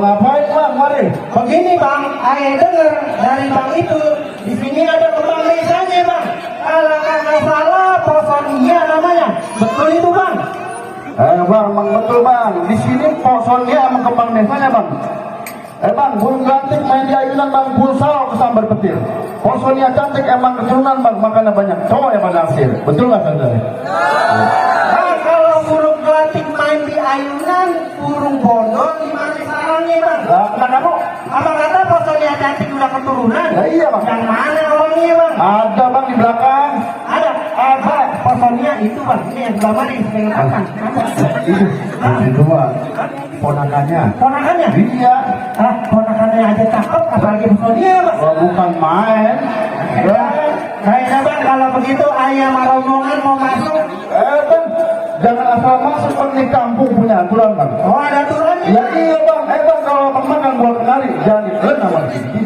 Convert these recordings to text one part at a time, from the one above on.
Ngapain bang? Mari. Begini bang, saya dengar dari bang itu di sini ada kembang desanya bang. Kalau nggak salah Posonia namanya. Betul itu bang? Bang, emang betul bang. Di sini Posonia emang kembang desanya bang. Bang, burung grantik main di ayunan bang, pulsa kesambar petir. Posonia cantik emang keturunan bang, makanya banyak cowok yang naksir. Betul nggak saudara? Bang, kalau burung grantik main di ayunan, burung bondol di mana sarangnya bang? Lah, kenapa kamu? Abang kata Posonia cantik udah keturunan. Ya iya bang. Yang mana orangnya bang? Ada bang di belakang. Ada. Bang, Posonia itu bang. Ini yang sebelah mana? Yang depan. Itu bang. Ponakannya. Ponakannya? Iya. Ponakannya aja cakep, apalagi Posonia bang. Oh, bukan main. Kayaknya bang, kalau begitu ayam rombongan mau masuk. Bang, jangan asal masuk bang, di kampung punya aturan bang. Oh, ada aturannya? Ya iya bang, bang kalau makan buat kemari jangan ditelan sama di sini.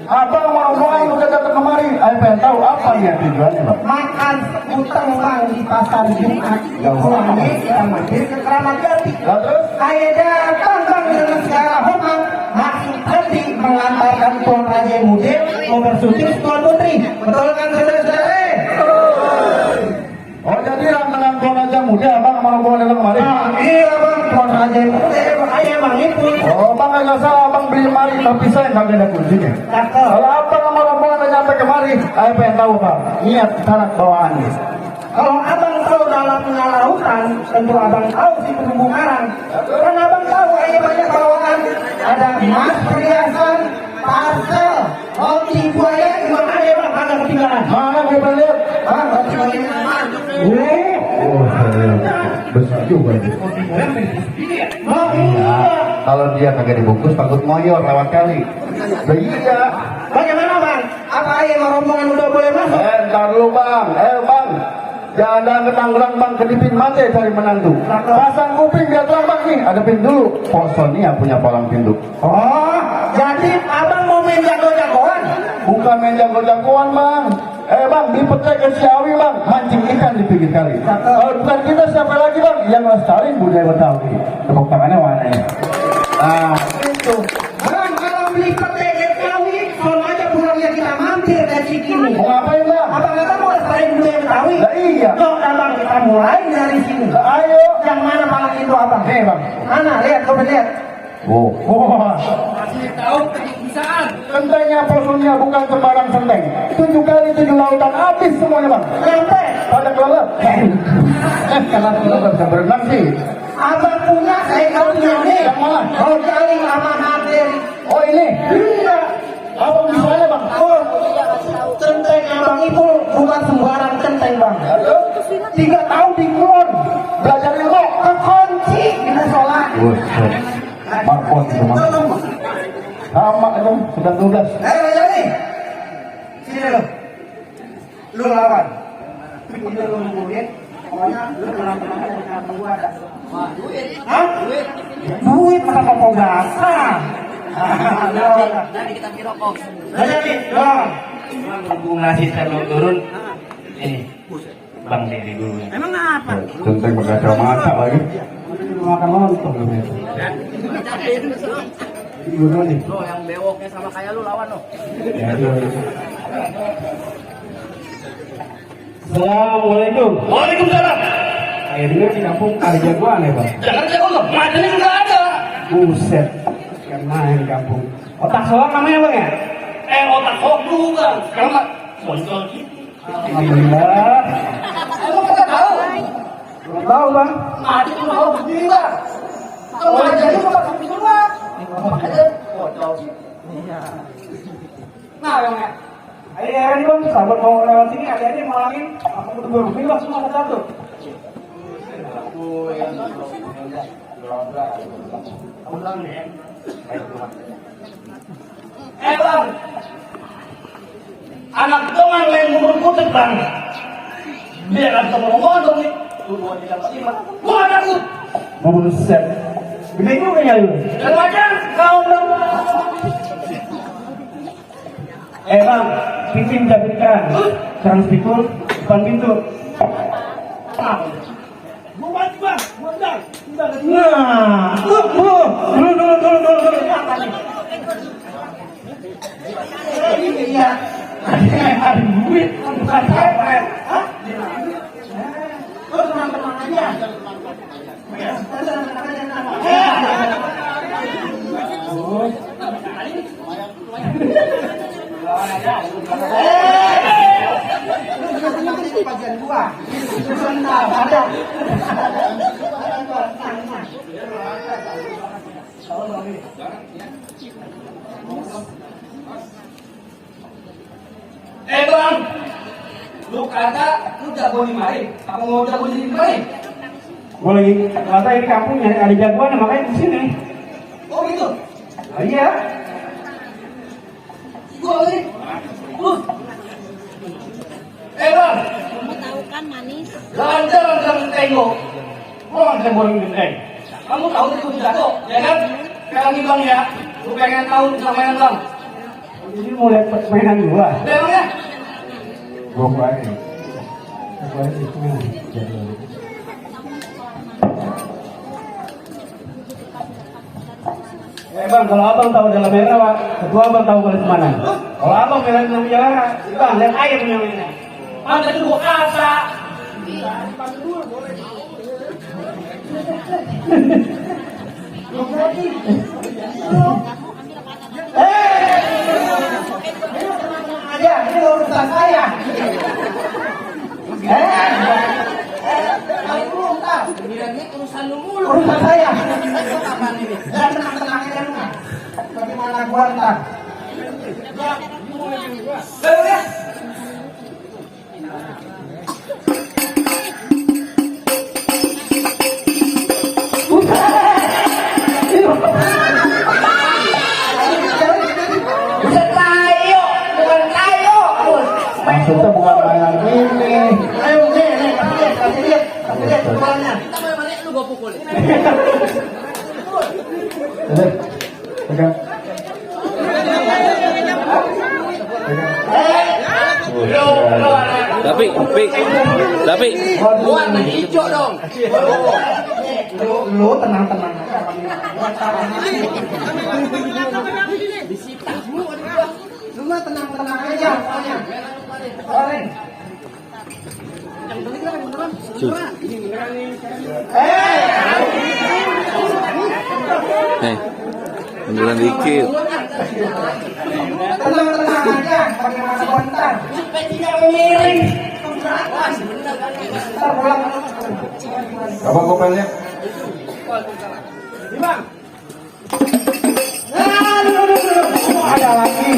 Abang mau udah datang kemari, pengen tahu apa ya tujuannya bang? Makan utang bang di pasar Jumat. Pulangnya kita mampir ke Keramat Jati. Lah terus? Saya datang bang dengan segala hormat. Maksud tadi mengantarkan Tuan Raja Muda mau bersyuting Tuan Putri. Betul kan saudara-saudara? Oh jadi rantangan Tuan Raja Muda abang mau rombongan datang kemari? Iya bang, Tuan Raja Muda ayah bang itu. Oh bang nggak salah abang beli kemari, tapi saya nggak ada kuncinya. Kalau abang sama rombongan udah nyampe kemari, saya pengen tahu bang, niat syarat bawaannya. Kalau abang tahu dalam lautan, tentu abang tahu si terumbu karang. Kan abang tahu ayah banyak bawaan. Ada emas, perhiasan, parcel, roti buaya, gimana ya bang? Ada ketinggalan. Mana kita lihat? Roti buaya emas. Oh, besar juga itu. Oh iya. Kalau dia kagak dibungkus, takut ngoyor lewat kali. Iya. Bagaimana bang? Apa ayah sama rombongan udah boleh masuk? Ntar dulu bang, bang. Jangan ke Tangerang bang, kedipin mata cari menantu. Pasang kuping biar terang bang nih, adepin dulu. Posonia punya palang pintu. Oh, jadi abang mau main jago-jagoan? Bukan main jago-jagoan bang. Bang, di Petai ke Ciawi bang, mancing ikan di pinggir kali. Kalau bukan kita siapa lagi bang? Yang lestari budaya Betawi. Tepuk tangannya mana ya? Nah, itu. Bang, kalau beli petai ke Ciawi, sono aja pulangnya kita mampir ke Cikini. Mau ngapain bang? Abang kata mau lestariin budaya Betawi? Lah iya. Yuk, abang kita mulai dari sini. Lah, ayo. Yang mana palang itu abang? Nih bang. Mana? Lihat, coba lihat. Oh, Kasih tahu kebiasaan. Centengnya Posonia bukan sembarang centeng. 7 kali 7 lautan habis semuanya bang. Nyampe. Pada kelelep. Kalau kelelep bisa berenang sih. Abang punya, saya nggak punya nih. Yang mana? Oh, kali amanat dari. Oh ini. Iya. Apa misalnya bang? Oh, centeng abang itu bukan sembarang centeng bang. 3 tahun di Kulon. Belajar ilmu. Kekunci di musola. Markot itu bang. Sama itu 19. Jadi sini lo. Lu lawan. Ini lu nungguin. Pokoknya lu menang-menang dari kantong gua ada. Hah? Duit masa pokok basah. Jadi kita pirokok. Jadi, dong. Hubung ngasih sebelum turun ini Bang Diri dulu. Emang apa? Centeng berkacamata lagi. Makan lontong gitu. Gimana nih? Lo yang bewoknya sama kayak lu lawan lo. Assalamualaikum. Waalaikumsalam. dengar di kampung ada jagoan ya bang? Jangan jago loh, macamnya juga ada. Buset, yang main kampung. Otak soal namanya bang ya? Otak kok juga. Sekarang mah muncul gitu. Alhamdulillah. Emang kita tahu. Belum tahu bang. Mati itu mau berdiri bang. Kalau aja itu mau berdiri bang. Makanya bocor. Nah bang ya. Ayo ya nih bang, sahabat mau lewat sini, ada-ada mau lagi. Aku butuh berhubung bang, semua satu-satu. Bang, anak dongan main mundur kutip bang. Biar ada ngomong dong nih. 2, 3, 4, 5. Gua ada ku. Buset. Gede juga ya lu. Dan wajar kau dong. Bang, pimpin jabitkan. Sekarang pikul, depan pintu. Buat bang, buat. Nah, dulu. Iya. Ada duit, bukan apa. Hah? Lu tenang-tenang aja. Bagian gua. Sebentar, ada. Bang, lu kata lu jago di mari, apa mau jago di mari? Gue lagi kata di kampung nyari ada jagoan, makanya di sini. Oh gitu. Oh, iya. Gua lagi. Bang, Kamu tahu kan manis? jalan-jalan sama tengok. Gua nggak boleh gede. Kamu tahu itu jago, ya kan? Kayak lagi bang ya, lu pengen tahu permainan bang. Jadi mau lihat permainan gua. Bang ya? Gua aja. Gua aja itu. Bang, kalau abang tahu dalam merah, Pak, ketua abang tahu balik mana? Kalau abang merah dalam jalan, bang, lihat air punya mainnya. Mantap itu gua kata. Aja, ini urusan saya. Urusan saya. Dan tenang-tenang aja lu. Bagaimana gua ntar? Bang ya? Bukan tayo, bukan tayo. Maksudnya bukan mainan ini. Ayo, nih, kasih lihat pukulannya. Kita mau balik lu gua pukul. Ini, pegang. Tapi Warna hijau dong. Lu tenang-tenang aja. Lu mah tenang-tenang aja. Oren. beneran dikit. Tenang-tenang aja. Bagaimana gua ntar? Petinya miring. Ntar pulang. Abang kopelnya. Dulu. Ada lagi.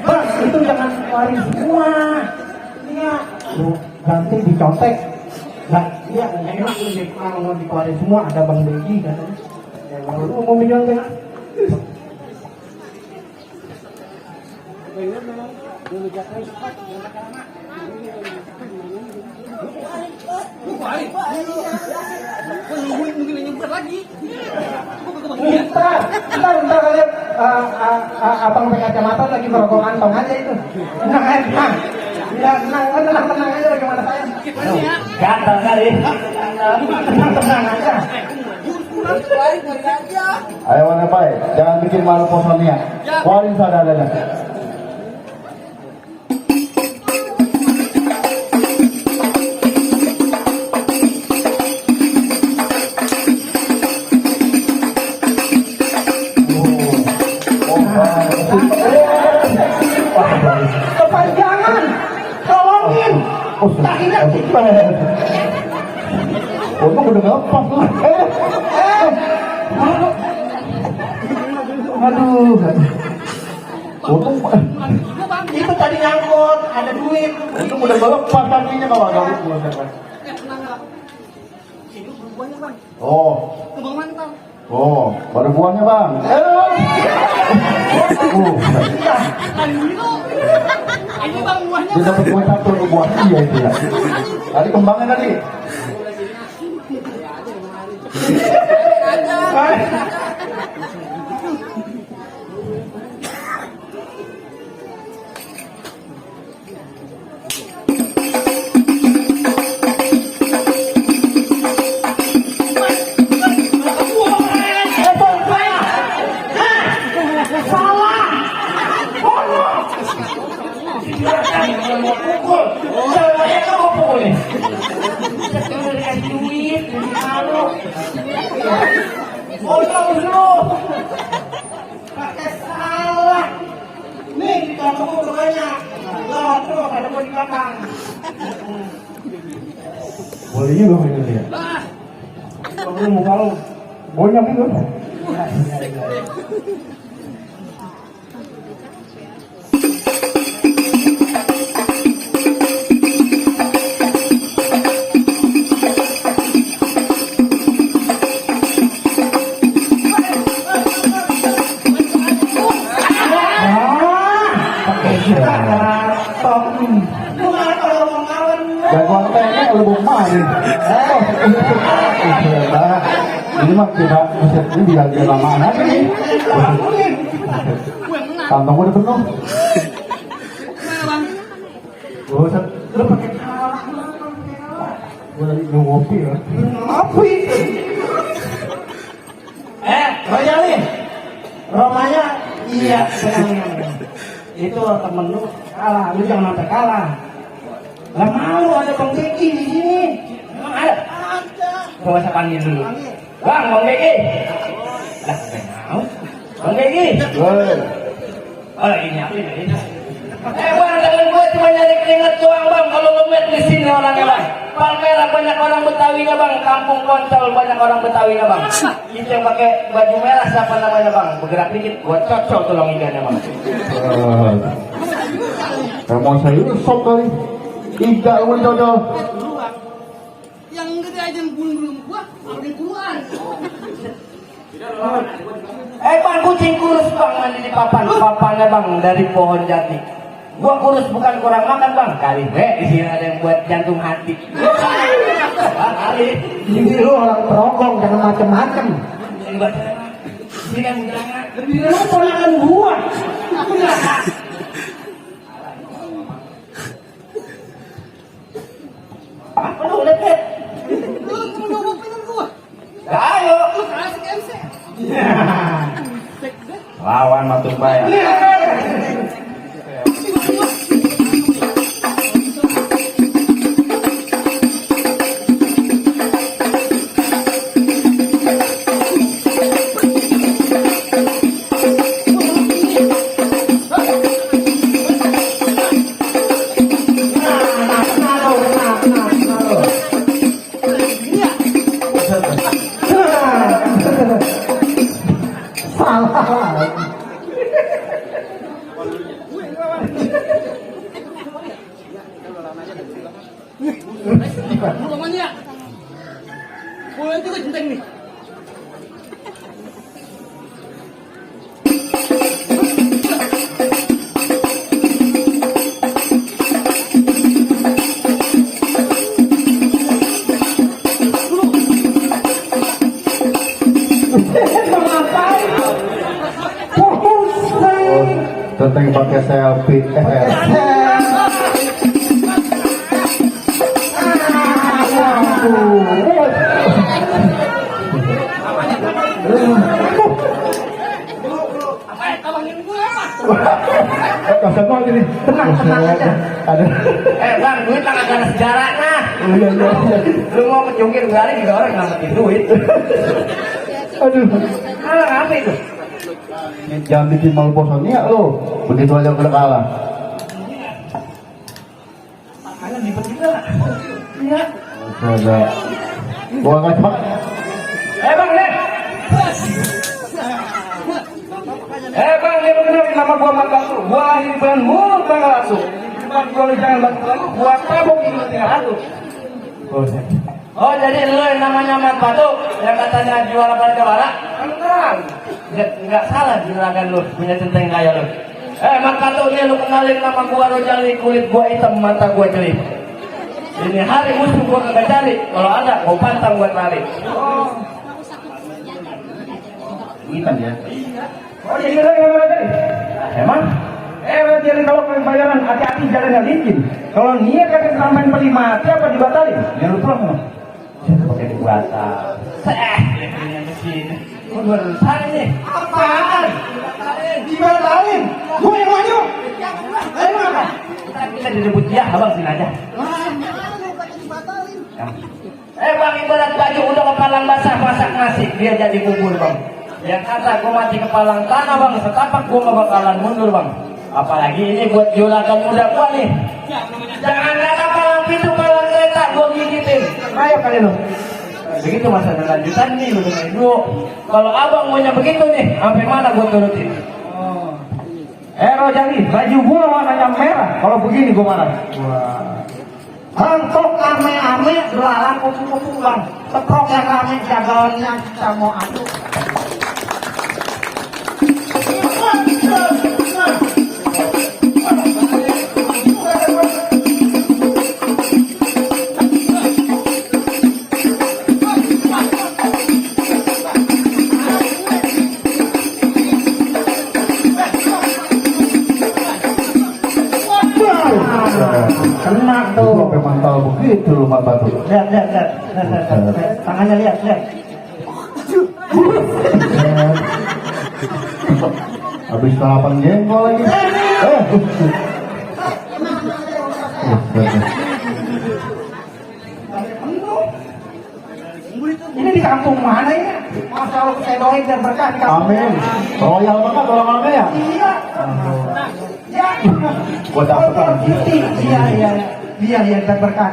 Bang, itu jangan keluarin semua. Iya. Lu ganti dicontek. Nah, iya, enak lu kalau mau dikeluarin semua ada Bang Degi katanya. Ya, kalau lu mau menyontek. Bentar kalian abang pakai kacamata lagi merokok kantong aja itu. Tenang aja, tenang. Ya, tenang aja bagaimana saya. Gatal kali. Tenang aja. Ayo mana baik, jangan bikin malu posonnya. Keluarin sadadanya. Kepanjangan, tolongin. Takinya Untung udah ngelepas lu. Aduh. Untung itu tadi nyangkut, ada duit. untung udah ngelepas kakinya kalau ada lu. Oh. Oh, baru buahnya bang. Dia dapat buah satu buah iya itu ya. Tadi kembangnya tadi. Pakai salah. Nih di kampung banyak. Lah terus ada di belakang. Boleh juga ini ya. Kalau muka lu banyak itu. Jagoan tengek lebih main. Ini mah tidak bisa ini biar dia lama aja nih. Kantong udah penuh. Oh, lu pakai salah. Gue lagi ngopi ya. Ngopi. Royali. Romanya iya benar. Itu temen lu kalah, lu jangan sampai kalah. Lah malu ada Bang Beki di sini. Emang ada? Coba saya panggil dulu. Bang Beki. Lah, mau? Bang Beki. Woi. Oh, lagi nyiapin ini. Bang, dengan gue cuma nyari keringet doang, Bang. Kalau lu lihat di sini orangnya, Bang. Palmera banyak orang Betawinya, Bang. Kampung Koncol banyak orang Betawinya, Bang. Itu yang pakai baju merah siapa namanya, Bang? Bergerak dikit, gua cocok tulang iganya, Bang. Mau saya sop kali. Iga lu cocok. Yang gede aja belum gua, udah keluar. Bang, kucing kurus, Bang, mandi di papannya, Bang, dari pohon jati. Gua kurus bukan kurang makan, Bang. Kali di sini ada yang buat jantung hati. Kali. Ini lu orang perokok jangan macem-macem. Ini buat sini yang jangan. Lu ponakan gua. Apa lu udah pet? Lu mau ngapain gua? Ayo. Lu kasih MC. Lawan Matung Bayar. Salah. Rumahnya. Boleh juga centeng nih. Centeng pakai selfie. Apa ya tabangin gue apa? Kasar banget ini. Tenang aja. Ada. Bang, duit tak ada sejarahnya. Iya. Lu mau kejungkir balik juga orang ngamatin duit. Aduh. Apa itu? Jangan bikin malu posonnya lo. Begitu aja udah kalah. Makanan di begitu lah. Iya. Ada. Gua nggak cepat. Bang, nih. Bang, dia benar nama gua Makatu. Gua lahir bulan mulut tanggal asuh. Bukan gua lu jangan bantu lalu. Gua tabung ini tinggal asuh. Oh, jadi lu yang namanya Makatu yang katanya juara pada juara? Enggak. Enggak salah juragan lu punya centeng kayak lu. Makatu ini lu kenalin nama gua Rojali, kulit gua hitam, mata gua jelek. Ini hari musuh gua kagak cari. Kalau ada, gua pantang gua tarik. Hitam ya. Oh jadi kita nggak boleh tadi. Emang? Jadi kalau bayaran hati-hati jalannya licin. Kalau niat kakek sampai beli mati apa dibatalin? Ya lu pulang sama. Pakai dibatal. Punya mesin. Gua berusaha nih. Apaan? Dibatalin? Gue yang maju. Ayo apa? Kita direbut ya, abang sini aja. Bang, ibarat baju udah kepalang basah masak nasi, dia jadi bubur bang. Yang kata gua mati kepalang tanah bang, setapak gua gak bakalan mundur bang. Apalagi ini buat juragan muda gua nih. Jangan kata palang pintu, palang kereta, gua gigitin. Ayo kalian lu. Begitu masa lanjutan nih, lu dengerin dulu. Kalau abang maunya begitu nih, sampai mana gua turutin. Rojali, baju gua warnanya merah. Kalau begini gua marah. Hantok ame-ame, belalang kupu-kupu bang. Teprok yang rame, jagoannya kita mau aduk. Kena tuh. Sampai mantal begitu lu mata tuh. Lihat. Tangannya lihat. Habis sarapan jengkol lagi. Ini di kampung mana ini? Masya Allah saya doain dan berkah di kampung. Amin. Royal banget orang orangnya ya. Iya. Ya. Gua dapet kan. Iya dan berkah.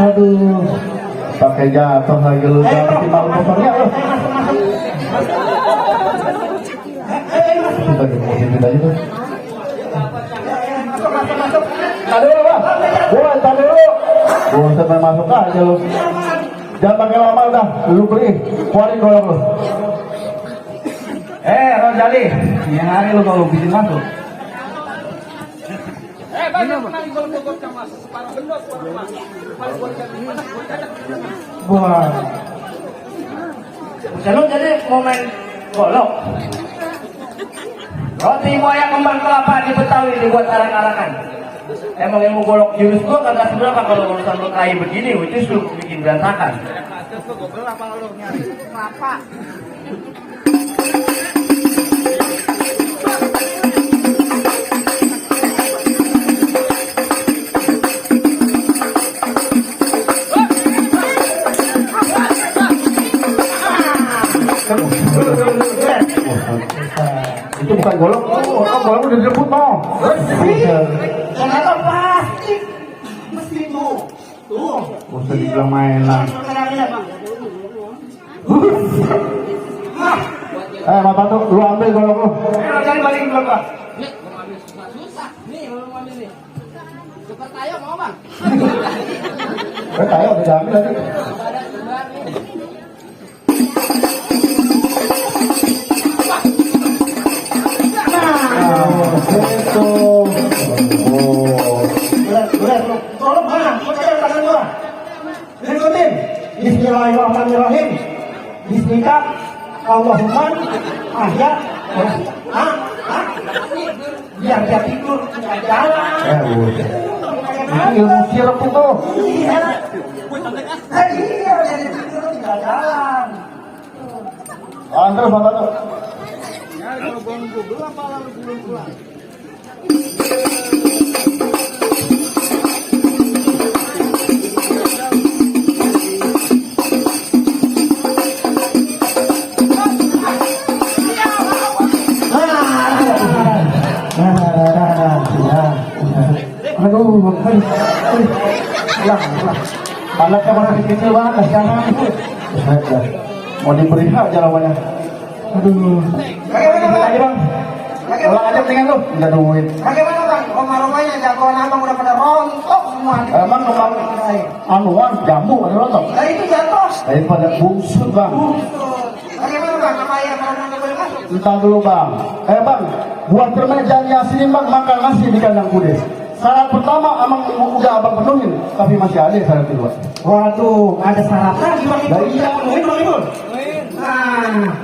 Aduh, pakai jatuh lagi lu jangan bikin malu motornya lu. Kita gitu aja tuh. Tadi dulu bang, gua tadi dulu. Gua sampai masuk aja lu. Jangan pakai lama udah, lu beli, keluarin golok lu. Rojali, yang hari lu kalau bikin masuk. Wah. Lu jadi mau main golok. Roti buaya kembang kelapa di Betawi dibuat arak-arakan. Emang ilmu golok jurus gua kagak seberapa kalau urusan lu kayak begini, itu suruh bikin berantakan. Itu bukan golok, golok udah direbut mau. Ternyata plastik. Mesinmu. Tuh. Usah dibilang mainan. Mata tuh, lu ambil golok lu. Rojali balikin dulu bang. Susah. Nih, mau ambil nih. Super tayo mau bang? Kayak udah diambil lagi. Itu. Tolong mana? Pegang tangan gua. Ikutin. Bismillahirrahmanirrahim. Bismillah. Allahumma ayat. Biar dia tidur nggak jalan. Udah. Ini ilmu sirup itu. Iya. Iya, jadi tidur nggak jalan. Terus Bang Tato. Aduh, Anaknya masih kecil banget, jangan. Mau diberi hak jawabannya. Aduh. bagaimana Bang? Bang. Ulang aja dengan lu, nggak duit. Bagaimana Bang? Roma-romanya jagoan abang udah pada rontok semua. Emang kembang anuan jambu ada rontok. Nah itu jatuh. Daripada bungsut bang. Bagaimana Bang? Apa yang Roma nggak boleh masuk? Entah dulu bang. Bang, buat permen jangan sini bang makan nasi di kandang kudes. Syarat pertama emang udah abang penuhin, tapi masih ada syarat kedua. Waduh, ada syarat lagi Bang itu. Nah, iya. Penuhin Bang itu. Nah,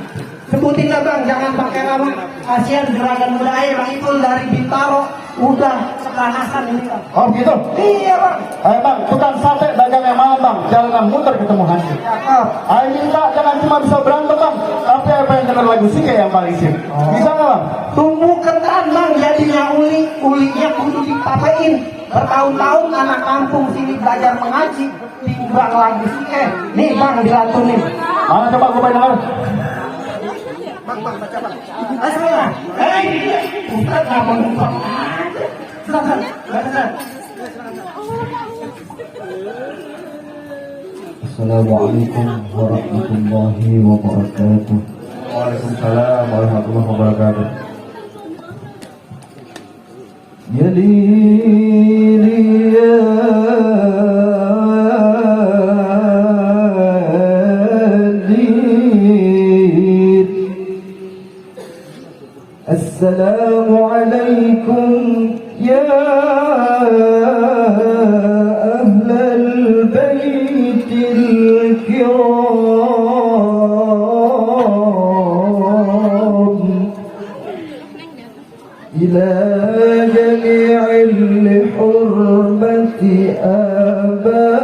sebutin lah Bang, jangan pakai nama Asian Gerakan Muda Air Bang itu dari Bintaro udah kepanasan ini Bang. Oh gitu? Iya Bang. Bang, tukang sate dagang yang mana bang? Jangan muter ketemu hansip. Cakep. Minta jangan cuma bisa berantem bang, tapi apa yang dengar lagu sih kayak yang paling sip. Bisa nggak bang? Tumbuh ketan Bang, jadinya ulinya kudu dipapain. Bertahun-tahun anak kampung sini belajar mengaji, timbang lagu sih. Nih Bang dilantunin. Mana coba gue pengen dengar? Bang, baca Bang. Ayo, Ustaz nggak mau numpang aja. Silakan, baca. Assalamualaikum warahmatullahi wabarakatuh. Waalaikumsalam warahmatullahi wabarakatuh. Ya lili ya lil. Assalamualaikum ya ahlal baitil kiram ila jami'il hurmati aba'ir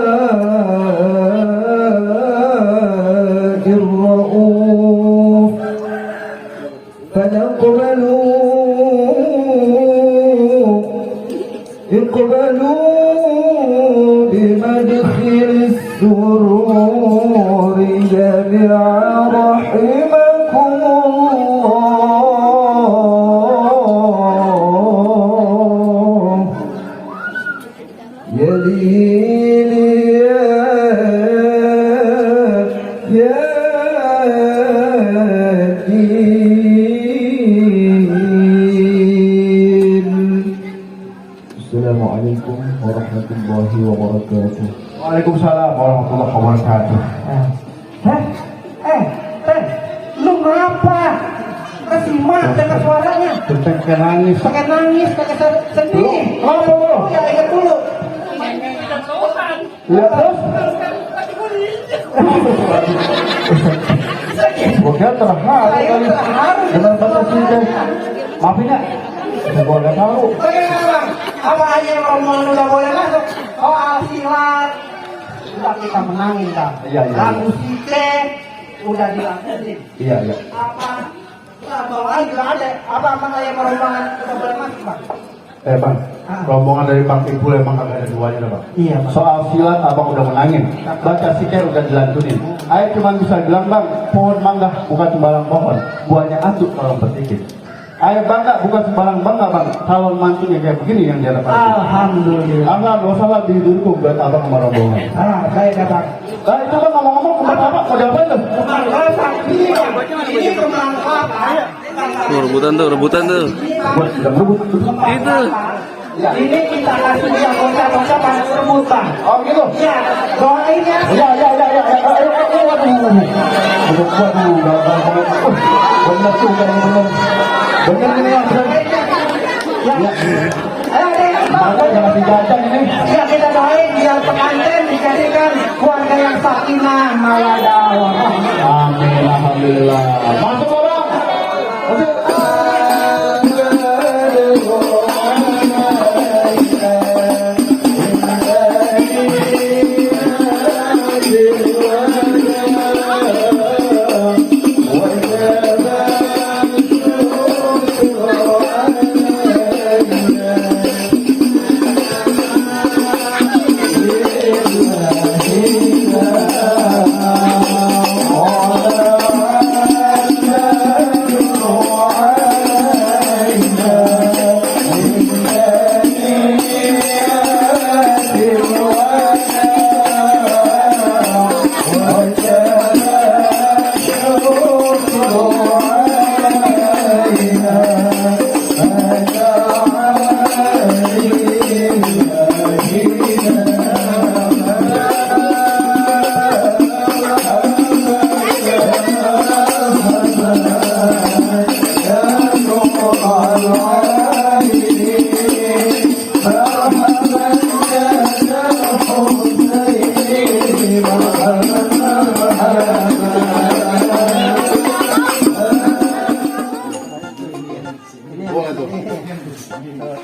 ra'uf اقبلوا بمدخل السرور جميعا رحمكم الله يا ليلي يا Assalamualaikum warahmatullahi wabarakatuh. Waalaikumsalam warahmatullahi wabarakatuh. Lu ngapa? Kesimak dengar suaranya. Pakai nangis. Pakai nangis, pakai sedih. Kenapa lu? Ya ingat dulu. Lihat terus. Gua terharu kali. Dengan baca sini. Maafin ya. Gua nggak tahu. Bagaimana Bang? Apa aja yang rombongan udah boleh masuk? Soal silat udah kita menangin Bang. Iya, iya. Lagu sike udah dilakuin. Iya, iya. Apa lagi nggak ada? Apa yang rombongan udah boleh masuk Bang? Bang, rombongan dari Bang Ibu emang kagak ada duanya bang. Iya Bang. Soal silat abang udah menangin, baca sikir udah dilantunin. Ayo cuma bisa bilang bang, pohon mangga bukan sembarang pohon, buahnya atuk kalau petikin. Ayo bangga bukan sembarang bangga bang, calon mantunya kayak begini yang dia dapat. Alhamdulillah. Angga dosa salah didukung buat abang sama rombongan. Saya dapat. Nah itu bang ngomong-ngomong kemana apa? Mau diapain tuh? Ini kembang kelapa. Tuh, rebutan tuh. Buat sedang rebut. Itu. Ya. Ini kita kasih dia ucapan tersebut bang. Oh gitu. Ya, doain ya. Ya. Benar tuh kan benar. Benar ini yang benar. Ya. Ayo deh, Maka jangan dijajan ini. ya kita doain biar pengantin dijadikan keluarga yang sakinah mawaddah warahmah. Amin, alhamdulillah. Masuk orang.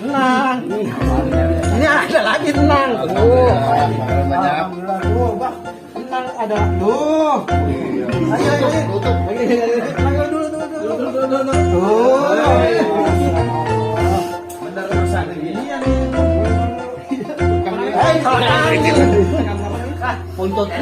Tenang. Ini ada lagi tenang. Alhamdulillah. Bang. Tenang ada. Ayo. Ayo dulu. Benar rusak ini ya nih. Untuk